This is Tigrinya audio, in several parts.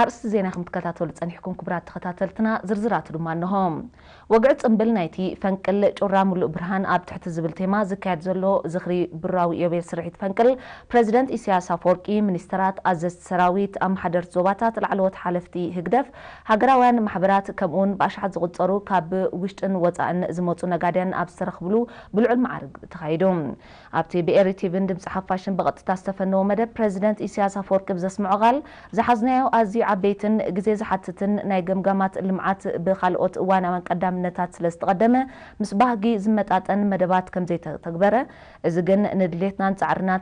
ኣርእስቲ ዜና ከም ትከታተሉ ጸኒሕኩም ክቡራት ተኸታተልትና፣ ዝርዝራቱ ድማ እንሆ። ወግዒ ጽምብል ናይቲ ፈንቅል ጩራ ምሉእ ብርሃን ኣብ ትሕቲ ዝብል ቴማ ዝካየድ ዘሎ ዝኽሪ ብራዊ ኢዮቤል ስርሒት ፈንቅል፣ ፕረዚደንት ኢሳያስ ኣፈወርቂ፣ ሚኒስተራት፣ ኣዘዝቲ ሰራዊት፣ ኣመሓደርቲ ዞባታት፣ ላዕለዎት ሓለፍቲ ህግደፍ፣ ሃገራውያን ማሕበራት፣ ከምኡውን ብኣሽሓት ዝቑጸሩ ካብ ውሽጥን ወጻእን ዝመጹ ነጋድያን ኣብ ዝተረኽብሉ ብልዑል መዓርግ ተኻይዱ። ኣብቲ ብኤሪ ቲቪን ድምጺ ሓፋሽን ብቐጥታ ዝተፈነወ መደብ፣ ፕረዚደንት ኢሳያስ ኣፈወርቂ ብዘስምዖ ቃል፣ ዝሓዝናዮ ኣዝዩ ዓበይትን ግዜ ዝሓትትን ናይ ገምጋማት ልምዓት ብኻልኦት እዋናውያን ቀዳምነታት ስለ ዝተቐደመ፣ ምስ ባህጊ ዝመጣጠን መደባት ከም ዘይተተግበረ፣ እዚ ግን ንድሌትናን ጻዕርናን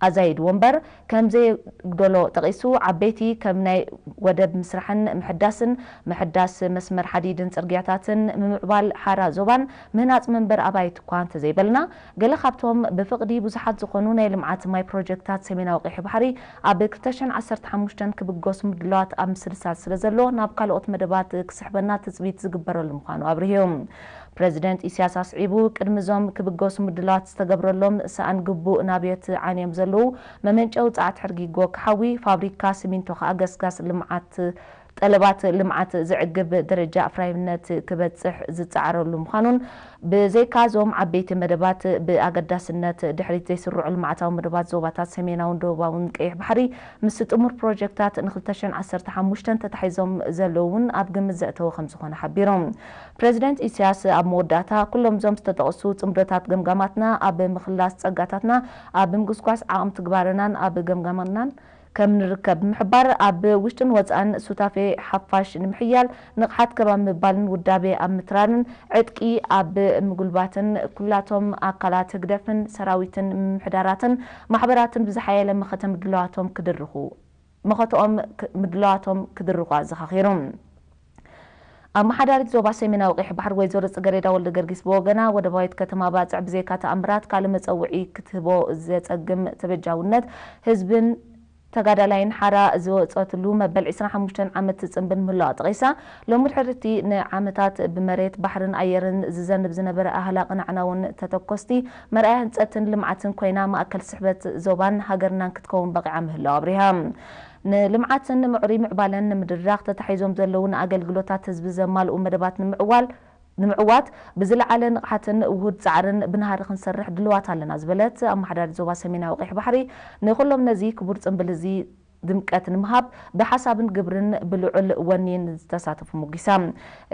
ኣዛይድዎ እምበር ከም ዘየጉደሎ ጠቒሱ፣ ዓበይቲ ከም ናይ ወደብ ምስራሕን ምሕዳስን፣ ምሕዳስ መስመር ሓዲድን ጽርግያታትን፣ ምምዕባል ሓራ ዞባን ምህናጽ መንበር ኣባይቲ እኳ እንተዘይበልና፣ ገለ ካብቶም ብፍቕዲ ብዙሓት ዝኾኑ ናይ ልምዓት ማይ ፕሮጀክታት ሰሜናዊ ቀይሕ ባሕሪ ኣብ ክልተ ሽሕን ዓሰርተ ሓሙሽተን ክብገሱ ምድላዋት ኣብ ምስልሳል ስለ ዘሎ፣ ናብ ካልኦት መደባት ክስሕበና ትጽቢት ዝግበረሉ ምዃኑ ኣብሪሁ። ፕረዚደንት ኢሳያስ ኣስዒቡ፣ ቅድሚ እዞም ክብገሱ ምድላዋት ዝተገብረሎም ሰኣን ግቡእ ናብዮት ዓንዮም ዘለዉ መመንጨዊ ጸዓት ሕርጊ ጎግ ሓዊ፣ ፋብሪካ ሲሚንቶ ከኣ ገስጋስ ልምዓት ጠለባት ልምዓት ዘዕግብ ደረጃ ኣፍራይነት ክበጽሕ ዝጸዓረሉ ምዃኑን፣ ብዘይካ እዞም ዓበይቲ መደባት፣ ብኣገዳስነት ድሕሪት ዘይስርዑ ልምዓታዊ መደባት ዞባታት ሰሜናውን ደቡባውን ቀይሕ ባሕሪ ምስ ጥሙር ፕሮጀክታት ንክልተ ሽሕን ዓሰርተ ሓሙሽተን ተታሒዞም ዘለዉ እውን ኣብ ግምት ዘእተወ ከም ዝኾነ ሓቢሩ። ፕረዚደንት ኢሳያስ ኣብ መወዳእታ፣ ኩሎም እዞም ዝተጠቕሱ ጽምዶታት ገምጋማትና ኣብ ምኽላስ ጸጋታትና፣ ኣብ ምጉስጓስ ዓቕሚ ትግባረናን ኣብ ገምጋማትናን ከም ንርከብ ብምሕባር፣ ኣብ ውሽጥን ወጻእን ሱታፌ ሓፋሽ ንምሕያል፣ ንቕሓት ከባቢ ምባልን ውዳቤ ኣብ ምትራርን ዕጥቂ ኣብ ምጉልባትን፣ ኩላቶም ኣካላት ህግደፍን ሰራዊትን ምምሕዳራትን ማሕበራትን ብዝሓየለ መኸተ ምድላዋቶም ክድርኹ፣ መኸተኦም ክ-፣ ምድላዋቶም ክድርኹ ኣዘኻኺሩ። ኣመሓዳሪት ዞባ ሰሜናዊ ቀይሕ ባሕሪ ወይዘሮ ጽገሬዳ ወልደገርጊስ ብወገና፣ ወደባዊት ከተማ ባጽዕ ብዘይካ ተኣምራት ካልእ መጸውዒ ክትህቦ ዘጸግም ተበጃውነት ህዝብን ተጋዳላይን ሓራ ዝወጸትሉ መበል ዕስራን ሓሙሽተን ዓመት ጽምብል ምህላዋ ጠቒሳ፣ ሎሚ ድሕሪ እቲ ንዓመታት ብመሬት፣ ባሕርን ኣየርን ዝዘንብ ዝነበረ ኣህላቕን ኣዕናውን ተተኮስቲ መርኣያ ህንጸትን ልምዓትን ኮይና፣ ማእከል ስሕበት ዞባን ሃገርናን ክትከውን በቒዓ ምህላዋ ኣብሪሃ። ንልምዓትን ምዕሩይ ምዕባለን ንምድራኽ ተታሒዞም ዘለዉ ንኣገልግሎታት ህዝቢ ዘማልኡ መደባት ንምዕዋል፣ ንምዕዋት ብዝለዓለ ንቕሓትን ውሁድ ጻዕርን ብናህሪ ክንሰርሕ ድልዋት ኣለና ዝበለት ኣመሓዳሪት ዞባ ሰሜናዊ ቀይሕ ባሕሪ፣ ንኹሎም ነዚ ክቡር ጽምብል እዚ ድምቀት ንምሃብ ብሓሳብን ግብርን ብልዑል ወኒን ዝተሳተፉ ሞጊሳ።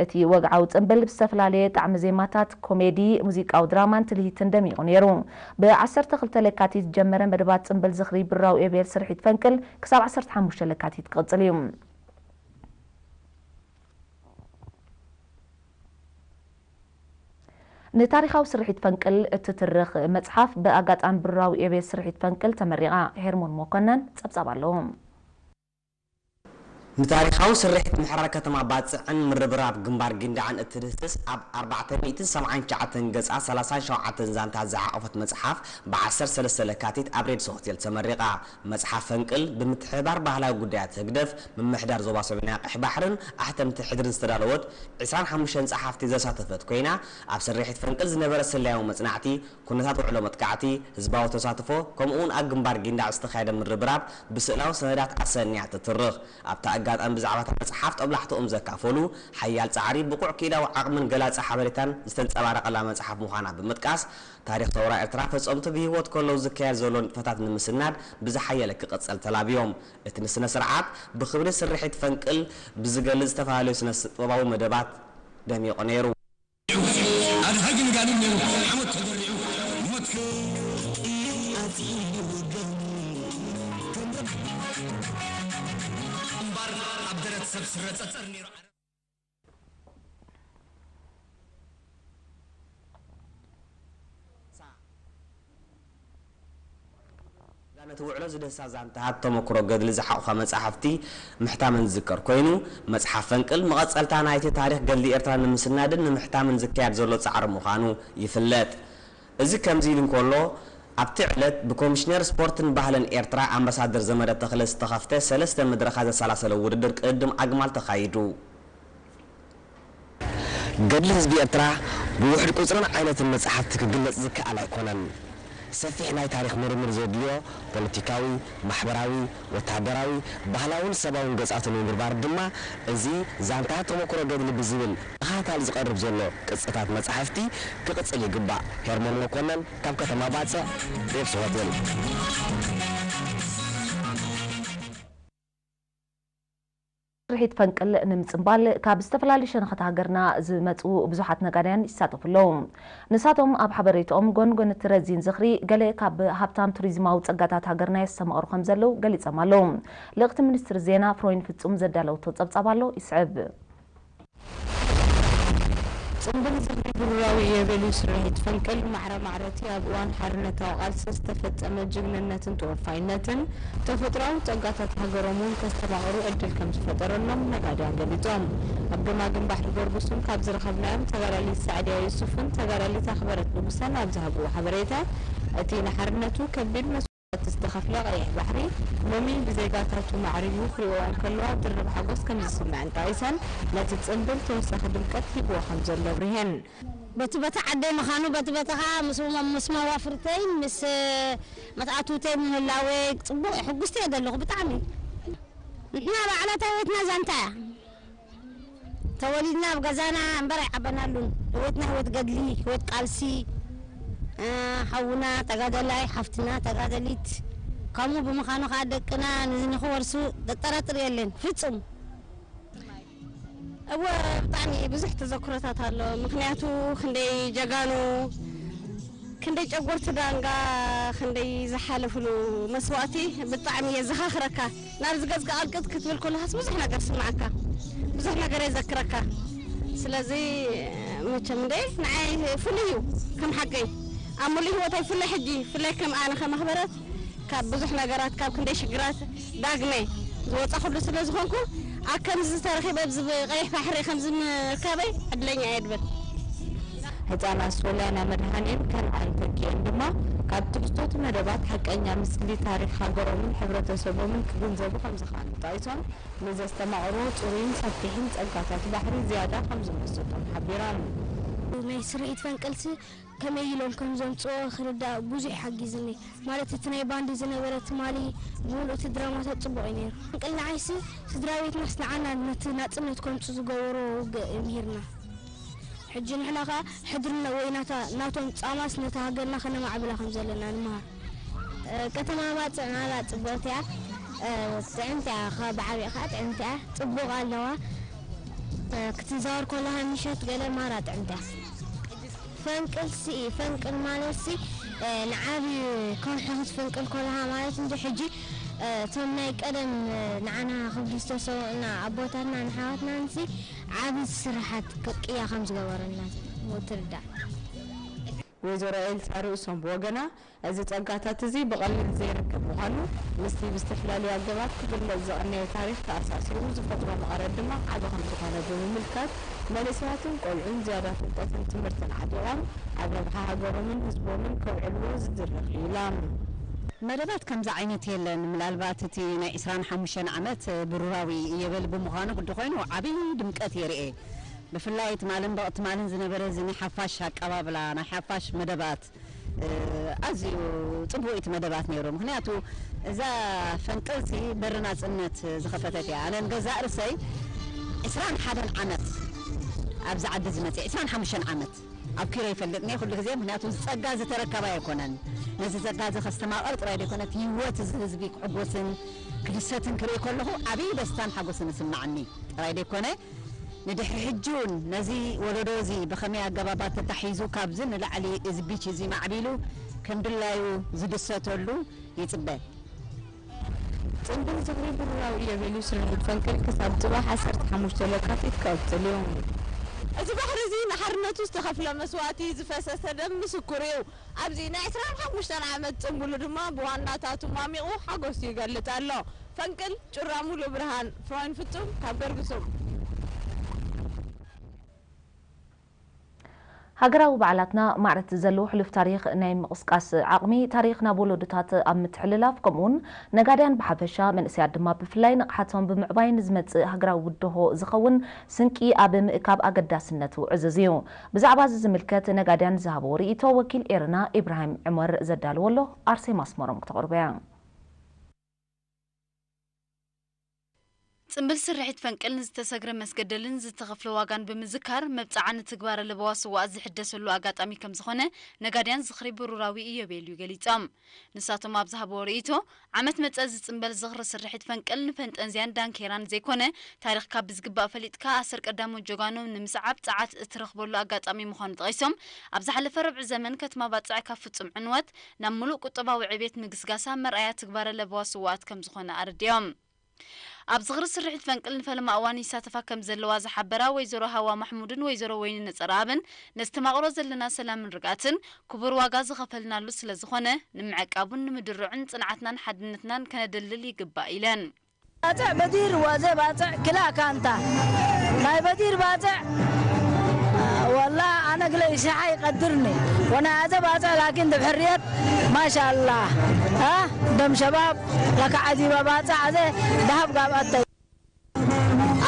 እቲ ወግዓዊ ጽምብል ብዝተፈላለየ ጣዕሚ ዜማታት፣ ኮሜዲ፣ ሙዚቃዊ ድራማን ትልሂትን ደሚቑ ነይሩ። ብ ዓሰርተ ክልተ ለካቲት ዝጀመረ መደባት ጽምብል ዝኽሪ ብራዊ ኤቤል ስርሒት ፈንቅል ክሳብ ዓሰርተ ሓሙሽተ ለካቲት ክቕጽል እዩ። ንታሪኻዊ ስርሒት ፈንቅል እትትርኽ መጽሓፍ ብኣጋጣሚ ብራዊ ኤቤል ስርሒት ፈንቅል ተመሪቓ። ሄርሞን መኮነን ጸብጻብ ኣለዎ። ንታሪኻዊ ስርሒት ምሕራር ከተማ ባጽዕን ምርብራብ ግንባር ጊንዳዕን እትድህስስ ኣብ ኣርባዕተ ሚእትን ሰብዓን ትሽዓተን ገጻ ሰላሳን ሸውዓተን ዛንታት ዝሓቖፈት መጽሓፍ ብ ዓሰርተ ሰለስተ ለካቲት ኣብ ሬድስ ሆቴል ተመሪቓ። መጽሓፍ ፈንቅል ብምትሕብባር ባህላዊ ጉዳያት ህግደፍ፣ ምምሕዳር ዞባ ሰሜናዊ ቀይሕ ባሕርን ኣሕተምቲ ሕድርን ዝተዳለወት ዕስራን ሓሙሽተን ጸሓፍቲ ዘሳተፈት ኮይና፣ ኣብ ስርሒት ፈንቅል ዝነበረ ሰላያዊ መጽናዕቲ፣ ኩነታት ውዕሎ መጥቃዕቲ፣ ህዝባዊ ተሳትፎ፣ ከምኡ'ውን ኣብ ግንባር ጊንዳዕ ዝተኻየደ ምርብራብ ብስእላዊ ሰነዳት ኣሰንያ ትትርኽ። ኣብቲ ኣጋጣሚ ብዛዕባ እታ መጽሓፍ ጦብላሕትኦም ዘካፈሉ፣ ሓያል ጻዕሪ፣ ብቑዕ ክኢላዊ ዓቕምን ገላጺ ሓበሬታን ዝተንጸባረቐላ መጽሓፍ ምዃና ብምጥቃስ፣ ታሪኽ ሰውራ ኤርትራ ፈጸምቱ ብህይወት ከለዉ ዝካየድ ዘሎ ንጥፈታት ንምስናድ ብዝሓየለ ክቕጸል ተላብዮም። እቲ ንስነ ስርዓት ብኽብሪ ስርሒት ፈንቅል ብዝገልጽ ዝተፈላለዩ ስነ ጥበባዊ መደባት ደሚቑ ነይሩ። ኣድሃግን ጋልን ነይሩ። ሓሞት ተደሪዑ ሞት እምባር ኣብ ደረት ሰብ ስረ ጸጸር ነይሩ። ነቲ ውዕሎ ዝድህሳ ዛንታታት ተመክሮ ገድሊ ዝሓቑፋ መጻሕፍቲ ምሕታመን ዝዝከር ኮይኑ፣ መጽሓፍ ፈንቅል መቐጸልታ ናይቲ ታሪኽ ገድሊ ኤርትራ ንምስናድን ንምሕታምን ዝካየድ ዘሎ ጻዕሪ ምዃኑ ይፍለጥ። እዚ ከምዚ ኢሉ እንከሎ፣ ኣብቲ ዕለት ብኮሚሽነር ስፖርትን ባህልን ኤርትራ ኣምባሳደር ዘመደ ተኽለ ዝተኸፍተ ሰለስተ መድረኻት ዘሰላሰለ ውድድር ቅድድም ኣግማል ተኻይዱ። ገድሊ ህዝቢ ኤርትራ ብውሑድ ቁጽርን ዓይነትን መጻሕፍቲ ክግለጽ ዝከኣል ኣይኮነን። ሰፊሕ ናይ ታሪኽ ምርምር ዘድልዮ ፖለቲካዊ፣ ማሕበራዊ፣ ወተሃደራዊ፣ ባህላውን ሰባውን ገጻቱ ንምብርባር ድማ፣ እዚ ዛንታ ተመኩሮ ገድሊ ብዝብል ብተኸታታሊ ዝቐርብ ዘሎ ቅጽታት መጻሕፍቲ ክቕጽል ይግባእ። ሄርሞን መኮነን ካብ ከተማ ባጽዕ፣ ሬፕስ ሆቴል። ስርሒት ፈንቅል ንምጽንባል ካብ ዝተፈላለዩ ሸነኻት ሃገርና ዝመጹ ብዙሓት ነጋድያን ይሳተፉ ኣለዉ። ንሳቶም ኣብ ሓበሬትኦም፣ ጎንጎን እቲ ረዚን ዝኽሪ፣ ገለ ካብ ሃብታም ቱሪዝማዊ ጸጋታት ሃገርና የስተማቕሩ ከም ዘለዉ ገሊጾም ኣለዉ። ልእኽቲ ሚኒስትሪ ዜና ፍሮይን ፍጹም ዘዳለወቶ ጸብጻብ ኣሎ፣ ይስዕብ። ጽምብል ዝኽሪ ብሩራዊ ኢዮቤልዩ ስርሒት ፈንቅል ማዕረ ማዕረ እቲ ኣብ እዋን ሓርነታዊ ቃልሲ ዝተፈጸመ ጅግንነትን ተወፋይነትን፣ ተፈጥሮኣዊ ጸጋታት ሃገሮም እውን ከስተማቕሩ ዕድል ከም ዝፈጠረሎም ነጋድያን ገሊጾም። ኣብ ገማግም ባሕሪ ገርጉሱም ካብ ዝረኸብናዮም ተጋዳሊት ሳዕድያ ዩሱፍን ተጋዳሊት ኣኽበረት ንጉሰን ኣብ ዝሃብዎ ሓበሬታ፣ እቲ ንሓርነቱ ከቢድ መስዋእቲ ዝተኸፍለ ቀይሕ ባሕሪ ሎሚ ብዜጋታቱ ማዕሪጉ ክሪኦኦ እንከለዋ ድርብ ሓጎስ ከም ዝስምዐን ጠቒሰን፣ ነቲ ጽምብል ተወሳኺ ድምቀት ሂብዎ ከም ዘሎ ኣብሪሀን። በቲ በታ ዓደይ ምዃኑ፣ በቲ በታ ኸዓ ምስ መዋፍርተይ፣ ምስ መትኣትውተይ ምህላወይ ጽቡቕ እየ፣ ሕጉስቲ እየ ዘለኹ ብጣዕሚ። ንሕና ባዕላታ ህይወትና ዛንታ እያ። ተወሊድና ኣብ ገዛና እምበር ኣይዓበናሉን። ህይወትና ህይወት ገድሊ፣ ህይወት ቃልሲ፣ ሓውና ተጋደላይ፣ ሓፍትና ተጋደሊት፣ ከምኡ ብምዃኑ ኸዓ ደቅና ንዚ ንኽወርሱ ዘጠራጥር የለን ፍጹም። እወ፣ ብጣዕሚ ብዙሕ ተዘክሮታት ኣሎ። ምኽንያቱ ክንደይ ጀጋኑ፣ ክንደይ ጨጎርቲ ዳንጋ፣ ክንደይ ዝሓለፍሉ መስዋእቲ ብጣዕሚ የዘኻኽረካ። ናብዚ ገጽካ ቅልቅጥ ክትብል ከለኻስ ብዙሕ ነገር ስምዓካ፣ ብዙሕ ነገር የዘክረካ። ስለዚ መቸም እንደ ንዓይ ፍሉይ እዩ። ከም ሓቀይ ኣብ ሙሉእ ህይወተይ ፍላይ ሕጂ፣ ፍላይ ከም ኣነ ከም ኣኽበረት ካብ ብዙሕ ነገራት፣ ካብ ክንደይ ሽግራት ዳግመ ዝወጻኹሉ ስለ ዝኾንኩ፣ ኣብ ከምዚ ዝተረኺበ ኣብዚ ቀይሕ ባሕሪ ከምዚ ምርካበይ ዕድለኛ እየ ድብል። ህጻናት ሶልያና መድሃኔን ከነኣን ተኪኤን ድማ ካብ ትሕዝቶቲ መደባት ሓቀኛ ምስሊ ታሪኽ ሃገሮምን ሕብረተሰቦምን ክግንዘቡ ከም ዝኸኣሉ ጠቒሶም፣ ንዘስተማቕርዎ ጽሩይን ሰፊሕን ጸጋታት ባሕሪ ዝያዳ ከም ዝምስጦም ሓቢሮም። ናይ ስርሒት ፈንቅልሲ ከመይ ኢሎም ከም ዘምጽኦ ክርዳእ ብዙሕ ሓጊዝኒ። ማለት እቲ ናይ ባንዲ ዝነበረ ትማሊ ምሉእ እቲ ድራማታት ጽቡቕ እዩ ነይሩ። ፈንቅል ንዓይሲ ስድራ ቤትናስ ንዓና ነቲ ናጽነት ከምጽኡ ዝገበሮ ውግእ እዩ ምሂርና። ሕጂ ንሕና ኸኣ ሕድሪ ወይ ናታ ናቶም ጻማስ ነታ ሃገርና ከነማዕብላ ከም ዘለና ንምሃር። ከተማ ባጽዕ ማራ ጽብቕቲ እያ። ጥዕምቲ እያ፣ ካብ ዓብያ ኸኣ ጥዕምቲ እያ። ጽቡቕ ኣለዋ። ክትዛወር ከለኻ ምሸት ገለ ማራ ጥዕምቲ እያ። ፈንቅል ሲ ፈንቅል ማለት ሲ ንዓቢ ከውሒ ክትፍንቅል ከለኻ ማለት እንጂ ሕጂ እቶም ናይ ቀደም ንዓና ክብሉ ዝተሰውኡና ኣቦታትና ንሓዋትናን ሲ ዓቢ ስራሓት ቅያ ከም ዝገበረልና ትርዳእ። ወይዘሮ ኤልሳ ርእሶም ብወገና፣ እዚ ጸጋታት እዚ ብቐሊል ዘይርከብ ምዃኑ፣ ምስቲ ብዝተፈላለየ ኣገባብ ክግለጽ ዝቐነየ ታሪኽ ተኣሳሲሩ ዝፈጥሮ መቐረት ድማ ዓቢ ከም ዝኾነ ብምምልካት፣ መንእሰያትን ቆልዑን ዝያዳ ፍልጠትን ትምህርትን ዓጢቖም ኣብ ረብሓ ሃገሮምን ህዝቦምን ከውዕልዎ ዝድረኽ እዩ ኢላ። መደባት ከምዚ ዓይነት የለን። ምናልባት እቲ ናይ ዕስራን ሓሙሽተን ዓመት ብሩራዊ ኢዮቤል ብምዃኑ ግዲ ኮይኑ ዓብዪ ድምቀት የርኤ። ብፍላይ ትማልን በቕ ትማልን ዝነበረ እዚ ናይ ሓፋሽ ኣቀባብላ፣ ናይ ሓፋሽ መደባት፣ ኣዝዩ ጽቡቕ እዩ እቲ መደባት ነይሩ። ምኽንያቱ እዛ ፈንቅልሲ በሪ ናጽነት ዝኸፈተት እያ። ኣነ ንገዛእ ርእሰይ ዕስራን ሓደን ዓመት ኣብዚ ዓዲ እዚ መጽየ፣ ዕስራን ሓሙሽተን ዓመት ኣብ ኪሮ ይፈልጥኒ ኩሉ ግዜ፣ ምኽንያቱ እዚ ጸጋ ዝተረከበ ኣይኮነን። ነዚ ጸጋ እዚ ከስተማቕር ጥራይ ዘይኮነ፣ እቲ ህይወት እዚ ህዝቢ ክሕጎስን ክድሰትን ክርኢ ከለኹ ዓብዪ ደስታን ሓጎስን ይስምዓኒ ጥራይ ዘይኮነ፣ ንድሕሪ ሕጂ እውን ነዚ ወለዶ እዚ ብኸመይ ኣገባባት ተታሒዙ ካብዚ ንላዕሊ እዚ ቢች እዚ ማዕቢሉ ከም ድላዩ ዝድሰተሉ ይጽበ። ጽምብል ዝኽሪ ብሩራዊ ኢዮቤልዩ ስርሒት ፈንቅል ክሳብ ጽባሕ ዓሰርተ ሓሙሽተ ለካቲት ክቕጽል እዩ። እዚ ባሕሪ እዚ ንሓርነቱ ዝተኸፍለ መስዋእቲ ዝፈሰሰ ደም ምስክሩ እዩ። ኣብዚ ናይ ዕስራን ሓሙሽተን ዓመት ጽምብሉ ድማ ብዋናታቱ ማሚቑ ሓጎሱ ይገልጽ ኣሎ። ፈንቅል ጩራ ሙሉእ ብርሃን፣ ፍሮይን ፍጹም ካብ ገርግሱም። ሃገራዊ በዓላትና ማዕረት ዘለዎ ሕሉፍ ታሪኽ ናይ ምቕስቃስ ዓቕሚ፣ ታሪኽ ናብ ወለዶታት ኣብ ምትሕልላፍ፣ ከምኡውን ነጋድያን ብሓፈሻ መንእሰያት ድማ ብፍላይ ንቕሓቶም ብምዕባይ ንዝመጽእ ሃገራዊ ብድሆ ዝኸውን ስንቂ ኣብ ምእካብ ኣገዳስነቱ ዕዙዝ እዩ። ብዛዕባ እዚ ዝምልከት ነጋድያን ዝሃብዎ ርእይቶ ወኪል ኤረና ኢብራሂም ዕመር ዘዳልዎ ኣሎ፣ ኣርሴማ ኣስመሮም ክተቕርቦ እያ። ጽምብል ስርሒት ፈንቅል ንዝተሰግረ መስገደልን ዝተኸፍለ ዋጋን ብምዝካር፣ መብጽዓ ንትግባረ ለበዋ ስውኣት ዝሕደሰሉ ኣጋጣሚ ከም ዝኾነ ነጋድያን ዝኽሪ ብሩራዊ ኢዮቤልዩ ገሊጾም። ንሳቶም ኣብ ዝሃብዎ ርእይቶ፣ ዓመት መጸ ዝጽምበል ዝኽሪ ስርሒት ፈንቅል ንፈንጠዝያን ዳንኬራን ዘይኮነ፣ ታሪኽካ ብዝግባእ ፈሊጥካ ኣሰር ቀዳሞት ጀጋኑ ንምስዓብ ጸዓት እትረኽበሉ ኣጋጣሚ ምዃኑ ጠቒሶም፣ ኣብ ዝሓለፈ ርብዒ ዘመን ከተማ ባጽዕ ካብ ፍጹም ዕንወት ናብ ምሉእ ቁጠባዊ ዕቤት ምግስጋሳ መርኣያ ትግባረ ለበዋ ስውኣት ከም ዝኾነ ኣረዲኦም። ኣብ ዝኽሪ ስርሒት ፈንቅል ንፈለማ እዋን ይሳተፋ ከም ዘለዋ ዝሓበራ ወይዘሮ ሃዋ ማሕሙድን ወይዘሮ ወይኒ ነጸረኣብን፣ ነስተማቕሮ ዘለና ሰላምን ርግኣትን ክቡር ዋጋ ዝኸፈልናሉ ስለ ዝኾነ፣ ንምዕቃቡን ንምድርዑን ጽንዓትናን ሓድነትናን ከነደልድል ይግባእ ኢለን። ባጽዕ በዲር ዋዘ ባጽዕ ክላ ካንታ ናይ በዲር ባጽዕ ወላ ኣነ ግለ ይሽሓ ይቀድርኒ ወና ኣዘ ባጽዕ ላኪን ድብ ሕርየት ማሻላ አ ደም ሸባብ ለካ ዓዚባ ባጽዕ ኣዘ ደሃብ ጋብኣተይ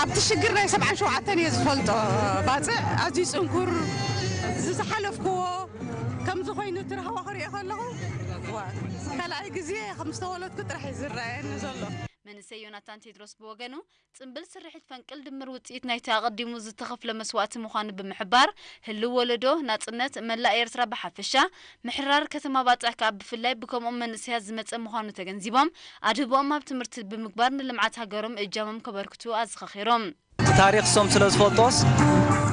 ኣብቲ ሽግር ናይ ሰብዓን ሸውዓተን እየ ዝፈልጦ። ባጽዕ ኣዝዩ ጽንኩር እዚ ዝሓለፍክዎ ከምዚ ኮይኑ እቲ ራህዋ ክሪኦ ከለኹ ዋ፣ ካልኣይ ግዜ ከም ዝተወለድኩ ጥራሕ እዩ ዝረኣየኒ ዘሎ። መንእሰይ ዮናታን ቴድሮስ ብወገኑ፣ ጽምብል ስርሒት ፈንቅል ድምር ውጽኢት ናይቲ ኣቐዲሙ ዝተኸፍለ መስዋእቲ ምዃኑ ብምሕባር፣ ህልው ወለዶ፣ ናጽነት፣ መላእ ኤርትራ ብሓፈሻ፣ ምሕራር ከተማ ባጽዕ ከኣ ብፍላይ ብከምኦም መንእሰያት ዝመጸ ምዃኑ ተገንዚቦም፣ ኣድህቦኦም ኣብ ትምህርቲ ብምግባር ንልምዓት ሃገሮም እጃሞም ከበርክቱ ኣዘኻኺሮም። ታሪኽ እሶም ስለ ዝፈልጦስ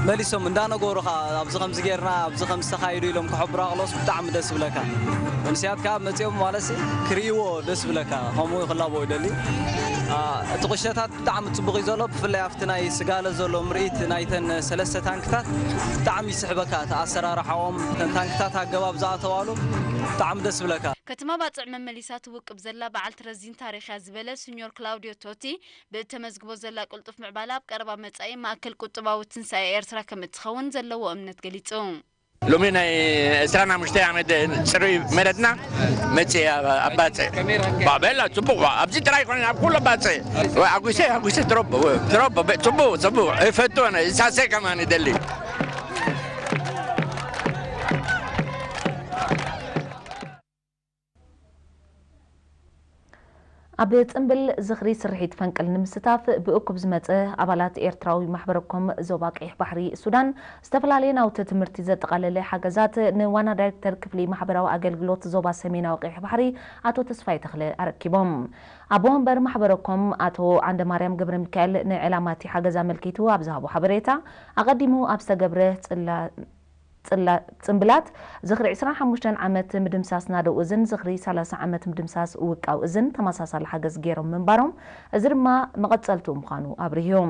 መሊሶም እንዳነገሩ ኸዓ ኣብዚ ከምዚ ጌርና ኣብዚ ከምዚ ተኻይዱ ኢሎም ክሕብሩ ኣቕሎስ ብጣዕሚ ደስ ይብለካ። መንእሰያት ከዓ መጺኦም ማለት ሲ ክርእይዎ ደስ ይብለካ። ከምኡ ክላቦ ይደሊ። አ፣ እቲ ቁሸታት ብጣዕሚ ጽቡቕ እዩ ዘሎ። ብፍላይ ኣብቲ ናይ ስጋለ ዘሎ ምርኢት ናይተን ሰለስተ ታንክታት ብጣዕሚ ይስሕበካ። እቲ ኣሰራርሓኦም፣ እተን ታንክታት ኣገባብ ዝኣተዋሉ ብጣዕሚ ደስ ይብለካ። ከተማ ባጽዕ መመሊሳ ትውቅብ ዘላ በዓልቲ ረዚን ታሪኽ እያ ዝበለ ስኞር ክላውዲዮ ቶቲ፣ ብእተመዝግቦ ዘላ ቅልጡፍ ምዕባለ ኣብ ቀረባ መጻኢ ማእከል ቁጠባዊ ትንሳኤ ኤርትራ ከም እትኸውን ዘለዎ እምነት ገሊጹ። ሎሚ ናይ ዕስራን ሓሙሽተ ዓመት ጽሩይ መረትና መጽእ ኣብ ባጽዕ። ባ-፣ በላ ጽቡቕ ባ-፣ ኣብዚ ጥራይ ኮነ ኣብ ኩሉ ባጽዕ። ወ-፣ ኣጉሰ፣ ኣጉሰ ትረቦ፣ ወ-፣ ትረቦ፣ በ-፣ ጽቡቕ፣ ጽቡቕ። እፈቱ ኣነ፣ እሳሰ ከማን ይደሊ። ኣብ ጽምብል ዝኽሪ ስርሒት ፈንቅል ንምስታፍ ብእኩብ ዝመጸ ኣባላት ኤርትራዊ ማሕበረኮም ዞባ ቀይሕ ባሕሪ ሱዳን ዝተፈላለየ ናውቲ ትምህርቲ ዘጠቓለለ ሓገዛት ንዋና ዳይሬክተር ክፍሊ ማሕበራዊ ኣገልግሎት ዞባ ሰሜናዊ ቀይሕ ባሕሪ ኣቶ ተስፋይ ተኽለ ኣረኪቦም። ኣቦ ወንበር ማሕበረኮም ኣቶ ዓንደማርያም ገብረ ሚካኤል ንዕላማ እቲ ሓገዝ ኣመልኪቱ ኣብ ዝሃቦ ሓበሬታ፣ ኣቐዲሙ ኣብ ዝተገብረ ጽላ-፣ ጽላ-፣ ጽምብላት ዝኽሪ ዕስራን ሓሙሽተን ዓመት ምድምሳስ ናደው እዝን ዝኽሪ ሰላሳ ዓመት ምድምሳስ ውቃው እዝን ተመሳሳሊ ሓገዝ ገይሮም ምንባሮም፣ እዚ ድማ መቐጸልቱ ምዃኑ ኣብሪሁ።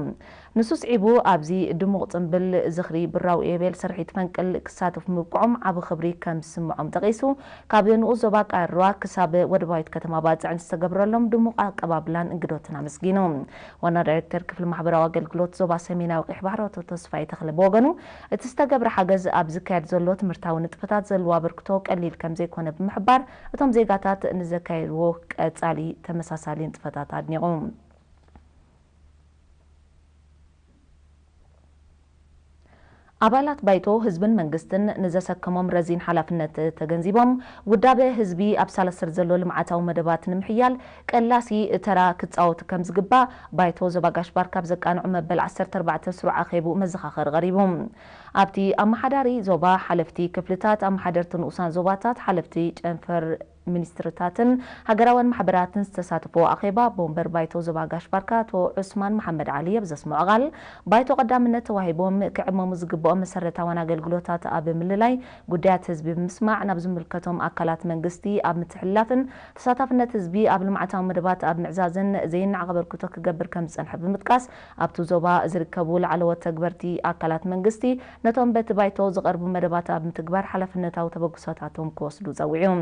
ንሱ ስዒቡ ኣብዚ ድሙቕ ጽምብል ዝኽሪ ብራው ኤቤል ስርሒት ፈንቅል ክሳተፉ ምብቅዖም ዓቢ ክብሪ ከም ዝስምዖም ጠቒሱ፣ ካብ ንኡስ ዞባ ቃርዋ ክሳብ ወደባዊት ከተማ ባጽዕ ዝተገብረሎም ድሙቕ ኣቀባብላን እንግዶትን ኣመስጊኑ። ዋና ዳይሬክተር ክፍሊ ማሕበራዊ ኣገልግሎት ዞባ ሰሜናዊ ቀይሕ ባሕሪ ኣቶ ተስፋይ ተኽለ ብወገኑ፣ እቲ ዝተገብረ ሓገዝ ኣብ ዝካየድ ዘሎ ትምህርታዊ ንጥፈታት ዘለዎ ኣበርክቶ ቀሊል ከም ዘይኮነ ብምሕባር፣ እቶም ዜጋታት ንዘካየድዎ ቀጻሊ ተመሳሳሊ ንጥፈታት ኣድኒቑ። ኣባላት ባይቶ ህዝብን መንግስትን ንዘሰከሞም ረዚን ሓላፍነት ተገንዚቦም፣ ውዳበ ህዝቢ ኣብ ሳላስር ዘሎ ልምዓታዊ መደባት ንምሕያል ቀላሲ ተራ ክጻወቱ ከም ዝግባእ ባይቶ ዞባ ጋሽ ባርካ ኣብ ዘቃንዑ መበል ዓሰርተ ኣርባዕተ ስሩዕ ኣኼቡ መዘኻኸሪ ቀሪቡ። ኣብቲ ኣመሓዳሪ ዞባ፣ ሓለፍቲ ክፍልታት፣ ኣመሓደርቲ ንኡሳን ዞባታት፣ ሓለፍቲ ጨንፈር ሚኒስትርታትን ሃገራውያን ማሕበራትን ዝተሳተፍዎ ኣኼባ፣ ኣቦ ወንበር ባይቶ ዞባ ጋሽ ባርካ ኣቶ ዑስማን መሓመድ ዓሊ ኣብ ዘስምዖ ቃል፣ ባይቶ ቀዳምነት ተዋሂቦም ክዕመሙ ዝግብኦም መሰረታውያን ኣገልግሎታት ኣብ ምልላይ፣ ጉዳያት ህዝቢ ብምስማዕ፣ ናብ ዝምልከቶም ኣካላት መንግስቲ ኣብ ምትሕልላፍን ተሳታፍነት ህዝቢ ኣብ ልምዓታዊ መደባት ኣብ ምዕዛዝን ዘይነዓቕ ኣበርክቶ ክገብር ከም ዝጸንሐ ብምጥቃስ፣ ኣብቲ ዞባ ዝርከቡ ላዕለዎት ተግበርቲ ኣካላት መንግስቲ ነቶም በቲ ባይቶ ዝቐርቡ መደባት ኣብ ምትግባር ሓላፍነታዊ ተበግሶታቶም ክወስዱ ጸዊዑ።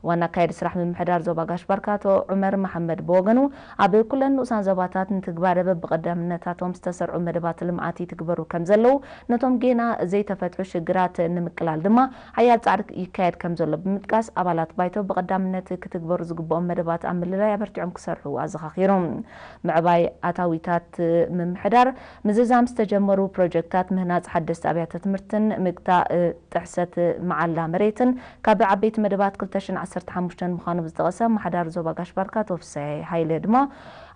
ዋና ኣካየዲ ስራሕ ምምሕዳር ዞባ ጋሽ ባርካ ኣቶ ዑመር መሓመድ ብወገኑ፣ ኣብ ኩለን ንኡሳን ዞባታት ንትግባረ በብቐዳምነታቶም ዝተሰርዑ መደባት ልምዓት ይትግበሩ ከም ዘለዉ፣ ነቶም ጌና ዘይተፈትሑ ሽግራት ንምቅላል ድማ ሓያል ጻዕሪ ይካየድ ከም ዘሎ ብምጥቃስ፣ ኣባላት ባይቶ ብቐዳምነት ክትግበሩ ዝግብኦም መደባት ኣብ ምልላይ ኣበርቲዖም ክሰርሑ ኣዘኻኺሩ። ምዕባይ ኣታዊታት ምምሕዳር፣ ምዝዛም ዝተጀመሩ ፕሮጀክታት፣ ምህናጽ ሓደስቲ ኣብያተ ትምህርትን ምግታእ ጥሕሰት መዓላ መሬትን ካብ ዓበይቲ መደባት ክልተ ሽሕን ዓሰርተ ሓሙሽተን ምዃኑ ዝጠቐሰ ኣመሓዳሪ ዞባ ጋሽ ባርካ ኣቶ ፍስሐ ሃይለ ድማ፣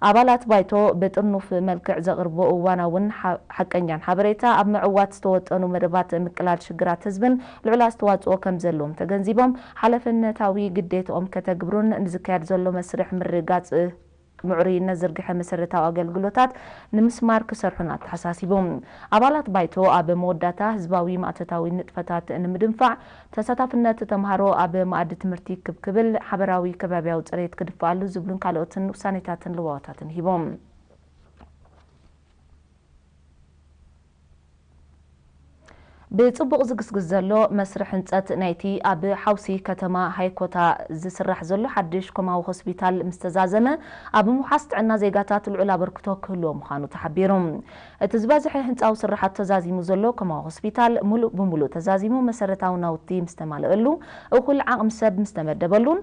ኣባላት ባይቶ ብጥርኑፍ መልክዕ ዘቕርቦ እዋናውን ሓ-፣ ሓቀኛን ሓበሬታ፣ ኣብ ምዕዋት ዝተወጠኑ መደባት ምቅላል ሽግራት ህዝብን ልዑል ኣስተዋጽኦ ከም ዘለዎም ተገንዚቦም፣ ሓላፍነታዊ ግዴትኦም ከተግብሩን ንዝካየድ ዘሎ መስርሕ ምርግጋጽ ምዕሩይነት ዝርግሐ መሰረታዊ ኣገልግሎታት ንምስማር ክሰርሑን ኣተሓሳሲቡ። ኣባላት ባይቶ ኣብ መወዳእታ ህዝባዊ ማእቶታዊ ንጥፈታት ንምድንፋዕ፣ ተሳታፍነት ተምሃሮ ኣብ መኣዲ ትምህርቲ ክብ ክብል፣ ሓበራዊ ከባቢያዊ ጽሬት ክድፍኣሉ ዝብሉን ካልኦትን ውሳኔታትን ልዋወታትን ሂቦም። ብጽቡቕ ዝግስግስ ዘሎ መስርሕ ህንጸት ናይቲ ኣብ ሓውሲ ከተማ ሃይኮታ ዝስራሕ ዘሎ ሓድሽ ኮማዊ ሆስፒታል ምስ ተዛዘመ፣ ኣብ ምውሓስ ጥዕና ዜጋታት ልዑል ኣበርክቶ ክህልዎ ምዃኑ ተሓቢሩ። እቲ ዝበዝሐ ህንጻዊ ስርሓት ተዛዚሙ ዘሎ ኮማዊ ሆስፒታል፣ ሙሉእ ብሙሉእ ተዛዚሙ መሰረታዊ ናውቲ ምስ ተማልአሉ፣ እኹል ዓቕሚ ሰብ ምስ ተመደበሉን፣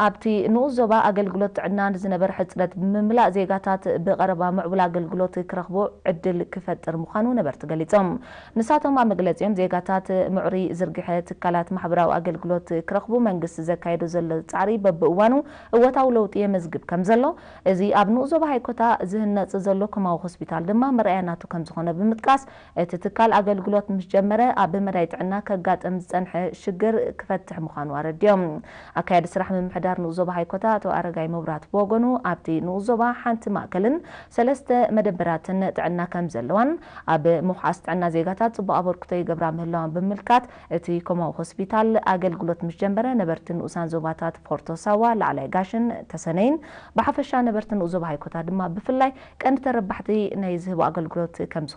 ኣብቲ ንኡስ ዞባ ኣገልግሎት ጥዕና ንዝነበረ ሕጽረት ብምምላእ፣ ዜጋታት ብቐረባ ምዕቡል ኣገልግሎት ክረኽቡ ዕድል ክፈጥር ምዃኑ ነበርቲ ገሊጾም። ንሳቶም ኣብ መግለጺኦም፣ ዜጋታት ምዕሩይ ዝርግሐ ትካላት ማሕበራዊ ኣገልግሎት ክረኽቡ መንግስቲ ዘካየዶ ዘሎ ጻዕሪ በብእዋኑ እወታዊ ለውጢ የመዝግብ ከም ዘሎ፣ እዚ ኣብ ንኡስ ዞባ ሃይኮታ ዝህነጽ ዘሎ ኮማዊ ሆስፒታል ድማ መርኣያ ናቱ ከም ዝኾነ ብምጥቃስ፣ እቲ ትካል ኣገልግሎት ምስ ጀመረ ኣብ መዳይ ጥዕና ከጋጥም ዝጸንሐ ሽግር ክፈትሕ ምዃኑ ኣረዲኦም። ኣካያዲ ስራሕ ምምሕዳር ንኡስ ዞባ ሃይኮታ ኣቶ ኣረጋይ መብራህቱ ብወገኑ፣ ኣብቲ ንኡስ ዞባ ሓንቲ ማእከልን ሰለስተ መደበራትን ጥዕና ከም ዘለዋን፣ ኣብ ምውሓስ ጥዕና ዜጋታት ጽቡቕ ኣበርክቶ ይገብራ ምህላዋን ብምምልካት፣ እቲ ኮማዊ ሆስፒታል ኣገልግሎት ምስ ጀመረ፣ ነበርቲ ንኡሳን ዞባታት ፎርቶ ሳዋ፣ ላዕላይ ጋሽን ተሰነይን፣ ብሓፈሻ ነበርቲ ንኡስ ዞባ ሃይኮታ ድማ ብፍላይ ቀንዲ ተረባሕቲ ናይ ዝህቦ ኣገልግሎት ከም ዝኾኑ